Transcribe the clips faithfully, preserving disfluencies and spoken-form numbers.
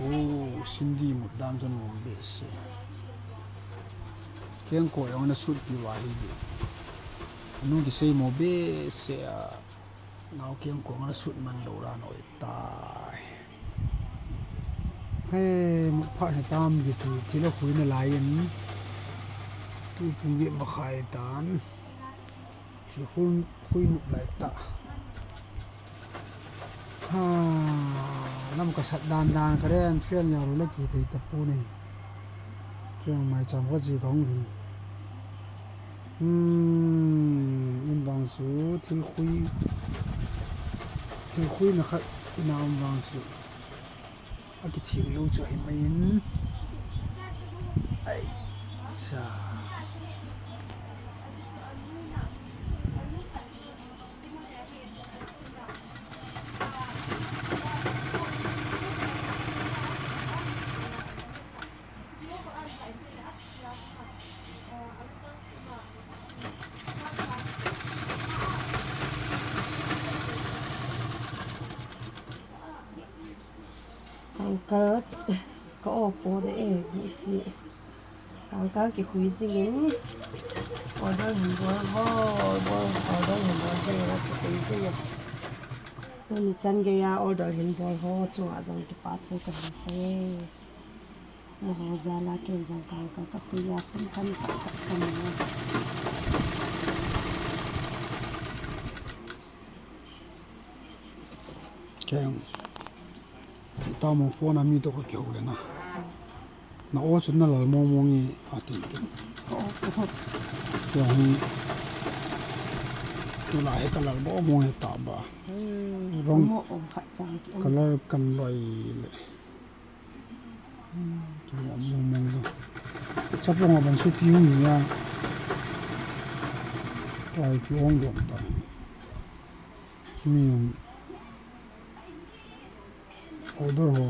Oh, Cindy mut dan chu nom behseh. Kengkoh jong ana sutpi uva hi di. Anu kisei mo behseh a. Nao kengkoh ana sut man lou dan ahitai. He, mut phat hitam kiti, thil akhui nalai in. Tu pung get makhai tan. Thil khui, khui nop lai tah. Ha, lam kasat dan dan karen fian ya ru le kithei tapon e. Keng maicham kaji kahung lhun. Hmm, in vang chu thil khui, thil khuina khat ina um vang chu. Akitheng lou chu ahi mai in. Ai, cha. Kangkal ka opo de e, bisi. Kangkal kikhui jingin. Order hin bol ho, bol, order hin bol jingin, kikhui jingin. Tuni chan geiya order hin bol ho chunga jong kipa thu kahin sei e. Nangho jal a ken jong kangkal kakhui a sum khat khat khat kamu. Keng. Tamo phone a mi toh kakihou le na. Na o chu nalal mong mong e, atin tin. Ka o, ka o. Tua hi, tulai hi kalal mong mong e taba. Hmm, rong mo om khat chang ki om. Color kaloi le. Hmm, ki om mong mong le. Chapang a ban su pi hung ya. Tua hi ki ong dong ta. Mi order ho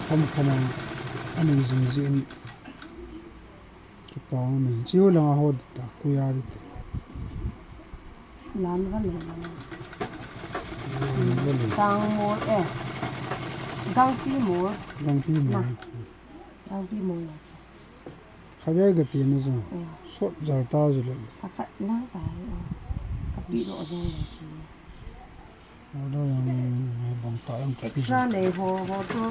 kham kham a, ani jing jing in kipa um in. Chiu langa ho dita, kuya dita. Lan va lo. Lan va lo. Tang mol e. Gangpi mol. Gangpi mol. Na. Gangpi mol na. Khatvei kati na jong. Mm. Sot jal ta jile. Kha khat lang ta hi, oh. Kapi lo jong le ki. Order jong bang ta jong kapi. Extra nei ho, ho to.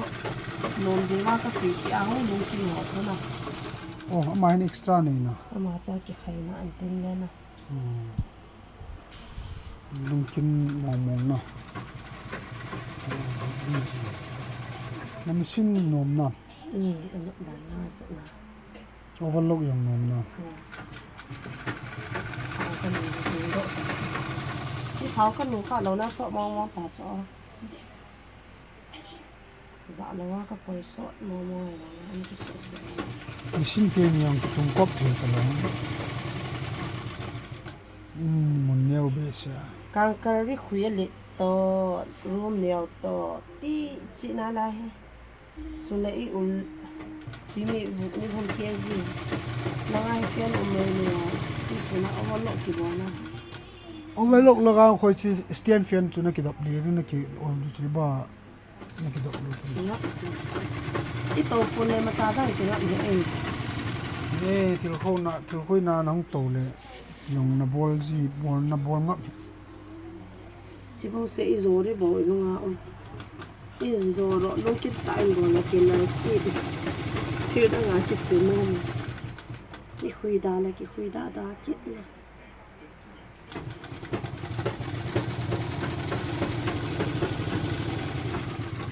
Nom ding a kapi ki a ho lungkim ho to na. Oh, ama hin extra nei na. Ama cha kikhai na an tin le na. Hmm. Lungkim mong mong na. Na machine nom na. Hmm, ano ba na sa na. Overlock jong nom na. Hmm. Thao kanu ding doh ta. Chi thao kanu kha lou na so mong mong ta cho. Jah lou a kakoi sot mong mong a, an kiso se. Machine teni jong kitung kop thei ta lou. In mun neo behseh a. Kangkal kikhui a let to, room neo to, ti chi na lai hi. Suna i um, simi ni hon ke ji. Langa hi fan um mai ni a, ti suna overlock kibol na. Overlock langa khoi chi stand fan chu na kidop le, na ki on chu ba, na kidop le chu. Ngap si. I to pon le mata dang kingap ni ai. Ni thil khoi na, thil khoi na nang to le. Jong na bol ji, bol na bol ngap hi. Chi bou se i jo ri bou i lunga um. I jo ro lungkit tah in bol na kei na kit. Thil dang a kit se nom. Kikhui da la, kikhui da da kit na.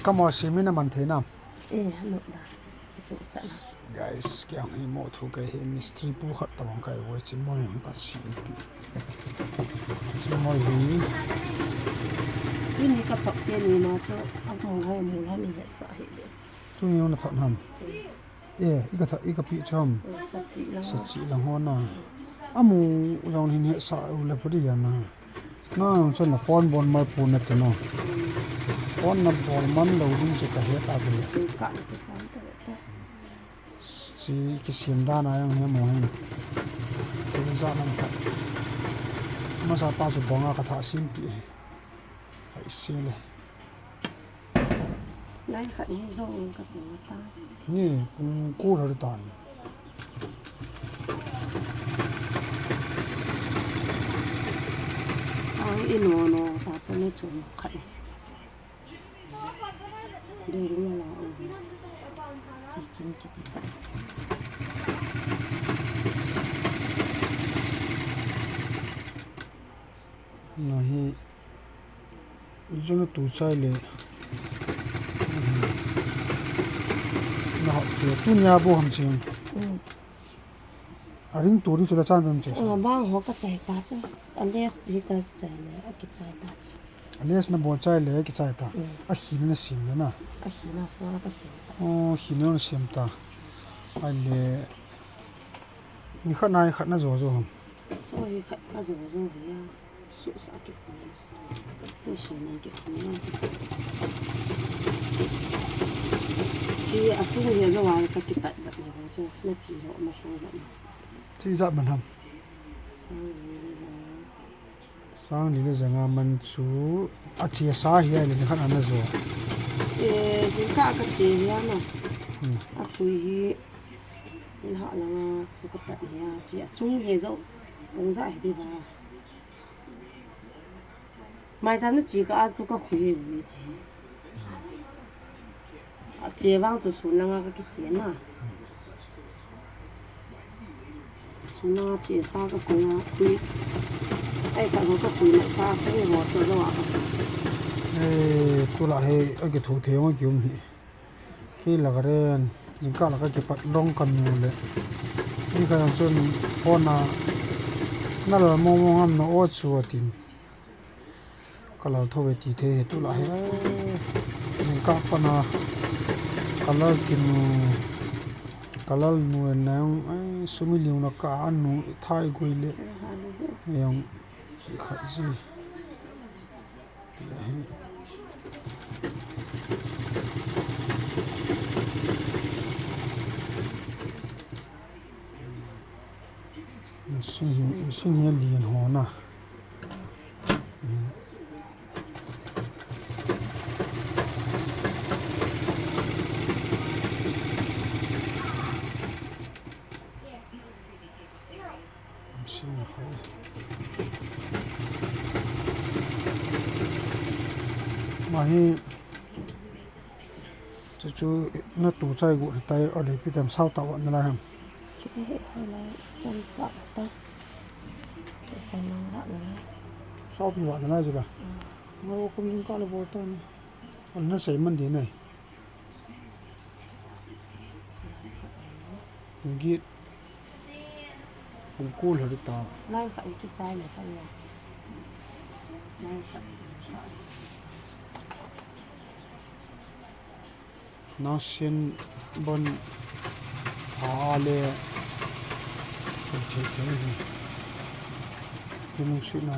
Kamo simi na man thei na. Eh, ano da. Guys, kei hi mo thu kei hi mistri pu khat tabang kei voi, chimol hi ka sin pi. Chimol hi. Ini ka thok te ni ma cho, a mo hai mo hai ni he sa hi le. Tu ni na thak nam. Eh, i ka thak, i ka pi chom. Sa chi lang. Sa chi lang ho na. A mo jong hin he sa u le pu di ya na. Na, chun na phone bon mal pu na te no. Phone na bol man lou ding chu ka het a ve. Sim card na kifon ta ve te. Chi kisim dan a jong he mo hin. Chu ja nam khat. Masa pa chu bong a ka thah sim pi. Hai se le. Lai khat hi zo ka ti ta. Ni pung ko har tan. Ang ino no ta chu ni chu khat. Dei ring la o. Ki kim ki ti. Nahi. Jona tu chai le. Na hot ke tu nia bo ham ching. Mm. A ring tu ri chu la chan bem che. Oh, bang ho ka chai ta chu. A lace hi ka chai le, a ki chai ta chu. A lace na bol chai le, a ki chai ta. Mm. A hin na sim le na. A hin na so ka sim ta. Oh, hin na sim ta. Ai le. Ni khat na, khat na jo jo ham. Cho hi khat ka jo jo hi a. Su sa ki khun. Tu su na ki khun. Chi a chung hi a jo wa ka ki pat bat ni ho cho. Na chi ho ma sang za ma. Chi za man ham. Sang ni le za. Sang li le za nga man chu a chi a sa hi a le ni khat na jo. E, jingkah ka chi hi a na. Hmm. A khui hi. Ni ha langa chu ka pat hi a, chi a chung hi zo. Ong za hi di ba. Mai jam na chi ka a chu ka khui hi chi. A chi vang chu sun langa ka ki chi na. Sun langa chi sa ka khui a khui. Ai ka ho ka khui na sa chu ho chu zo a ka. E, tu la he a ki thu the ong ki um hi. Kei la ka ren, jingkah la ka kipat long ka nu le. Ni ka jong chun phone a, na lal mong mong am na o chu a tin. Ka lal tho ve ti thei he tu la he. Jingkah pat na, ka lal ki nu, ka lal nu le nang, ai, sumi liu na ka a nu, thai gui le. Jong, ki khat ji. Insung, insung hi lian ho na. Insung ho. Mahi. Chu chu na tu chai gu tai, o le pi tam sao ta wa na la ham. Ki he he la chan ka ta. Chan na la na. Sao pi wa na la ju la. Mm. Ngo kum jing ka le bo ta ni. On na sei man di nai. Git. Pung kul ha ta. Lai kha ki chai le kha ya. Lai kha. Nasen bon pha le thei thei hi. Kinung sina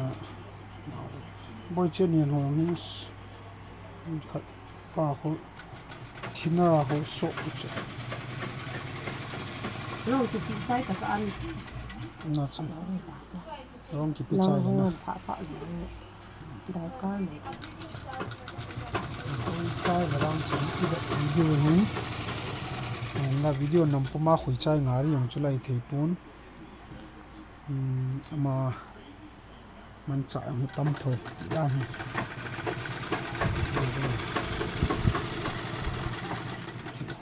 boi chen yen ho ni khat pa ho thina ho so che. Lo tu pi chai ta ka an. Na che. Lo ni ta che. Rong kipi chai le na. Pha pha le. Darkar nei. Khui chai le rang chang ki ba video hin. Na video nam puma khui chai nga ri jong chu lai thei pon. Hmm, ama man cha jong tam tho. Ya hi.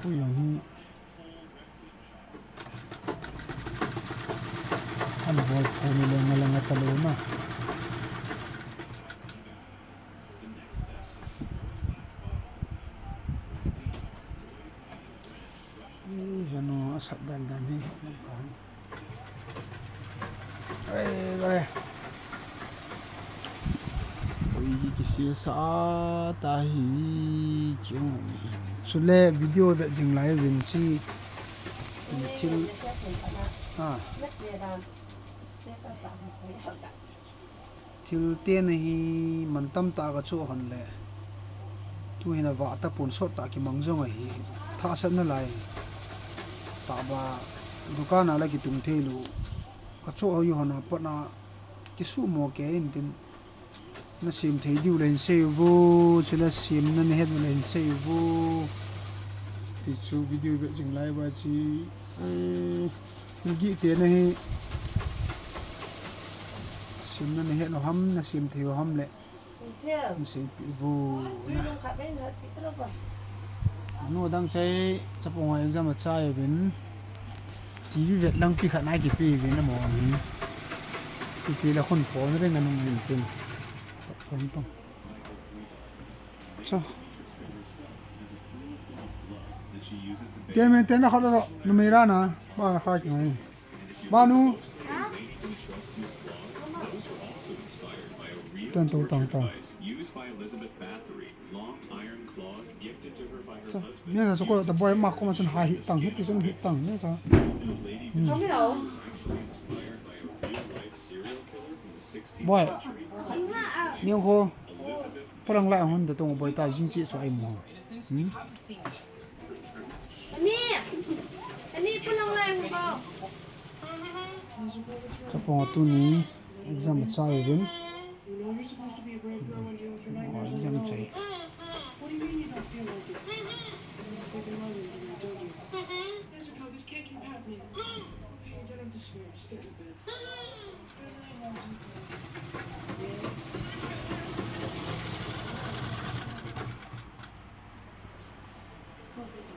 Khui jong hi. An bol phu ni le nga le nga ta lo na. Ih, heno, asat dan dan hi. Ai, gare. Ui, ki, kisesa ta hi, kiu. Chule video ve jing lai vin chi. Thil. Ha. Thil te na hi man tam ta ka chu hon le. Tu hin a va ta pun sot ta ki mang jong a hi. Tha sat na lai. Ta ba dukan a la ki tung thei lu. Ka chu a hi hon a pat na ki su mo ke in tin. Na sem thei diu le hin sei uvo, chule semna na het u le hin sei uvo. Ti chu video vet jing lai uva chi. Eh, thil gih te na hi semna na het u ham, na sem thei u ham le. Singthel. Na seipeh uvo. Tui lung khat vei na hatpeh talo uva. Anu dang chai, chapang ho exam achai uvin. TV vet lang pi khat na kipe uvin amaho hin. Hiche la khun pon ring anung hin tin. Pon tong. Cha. Te men te na khat lo, numei ra na, ba na kha ki ngai. Banu. Ten to tang tang. Cha, ni sa ko ta boy ma ko ma chun ha hi tang, hi ti chun hi tang, ni cha. Hmm. Boy. Ni ko. Palang lai hon da tong boy ta jing chi chu ai mo. Hmm? Ani, ani palang lai hon ko. Chapang tuni exam achai uvin. Oh, exam chai.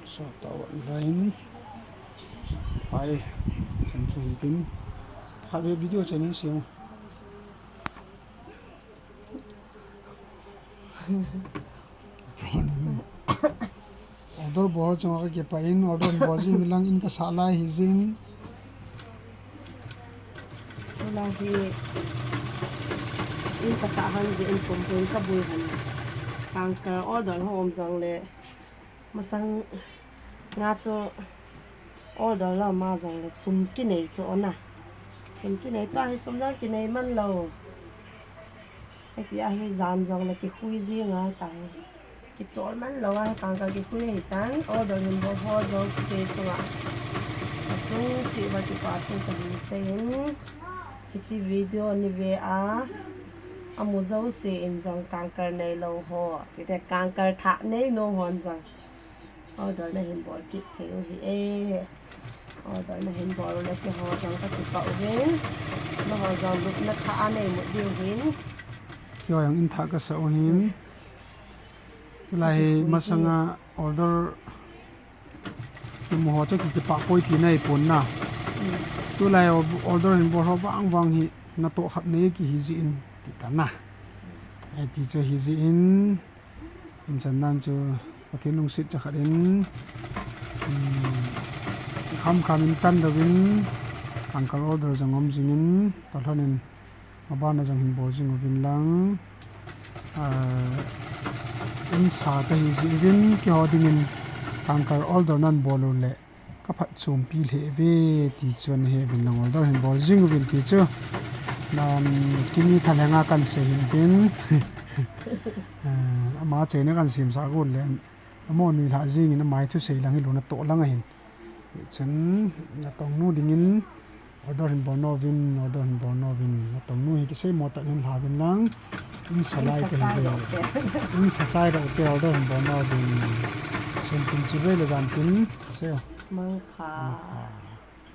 So, tao line. Pai, chan chu hin tin. Khat vei video chan in siam. Order bol chunga ka kipah in, order bol jing lang in ka sah lai hi jing. Lai hi in ka sah han jing in pum pum ka bui han. Tangkal order ho um jong le. Masang nga chu order la ma jong le sum kinei chu ona. Sum kinei ta hi sum jong kinei man lo. Hiti a hi jan jong le kikhui jing a ta hi. Kichol man lo a, tangkal kikhui hi tan, order hin bol ho jouse chunga. Achung cheh uva kipa thu kahin sei in. Hiche video ni ve a, amu jouse in jong tangkal nei lou ho. Tite tangkal thah nei nom hon jong. Order na hin bol kit thei u hi e. Order na hin bol u le keiho jong ka kipah uvin. Nangho jong lupna thah a nei mu diu hin. Keiho jong in thah ka sa u hin. Tulai hi masanga order mu ho chu ki kipah poi tina hi pon na. Tulai order hin bol ho vang vang hi natoh khat nei kihi jeh in ti ta na. Ai ti chu hi jeh in. Umchan nan chu Pathen lungset chakhat in, um, kham kham in tan doh in, tangkal order jong um jing in, tolhon in, maban a jong hin bol jing uvin lang, ah, in sa kahi jeh uvin, keiho ding in tangkal order nan bol u le, ka phatchompi lheh uve ti chu nahe uvin lang order hin bol jing uvin ti chu. Nan kimi thalheng a kan sei hin tin. Ah, ama cheina kan semsah got le. Amaho nuilhah jing in ama thusei lang hi lou natoh lang ahin. Hichun natong nu ding in order hin bol nom uvin, order hin bol nom uvin. Natong nu hi kisei mo tah in lha uvin lang. In sa lai ka hi ve. In sa chai doh te order hin bol nom uvin. Sun tin chibai le jan tin. Sei o. Mangpha. Mangpha.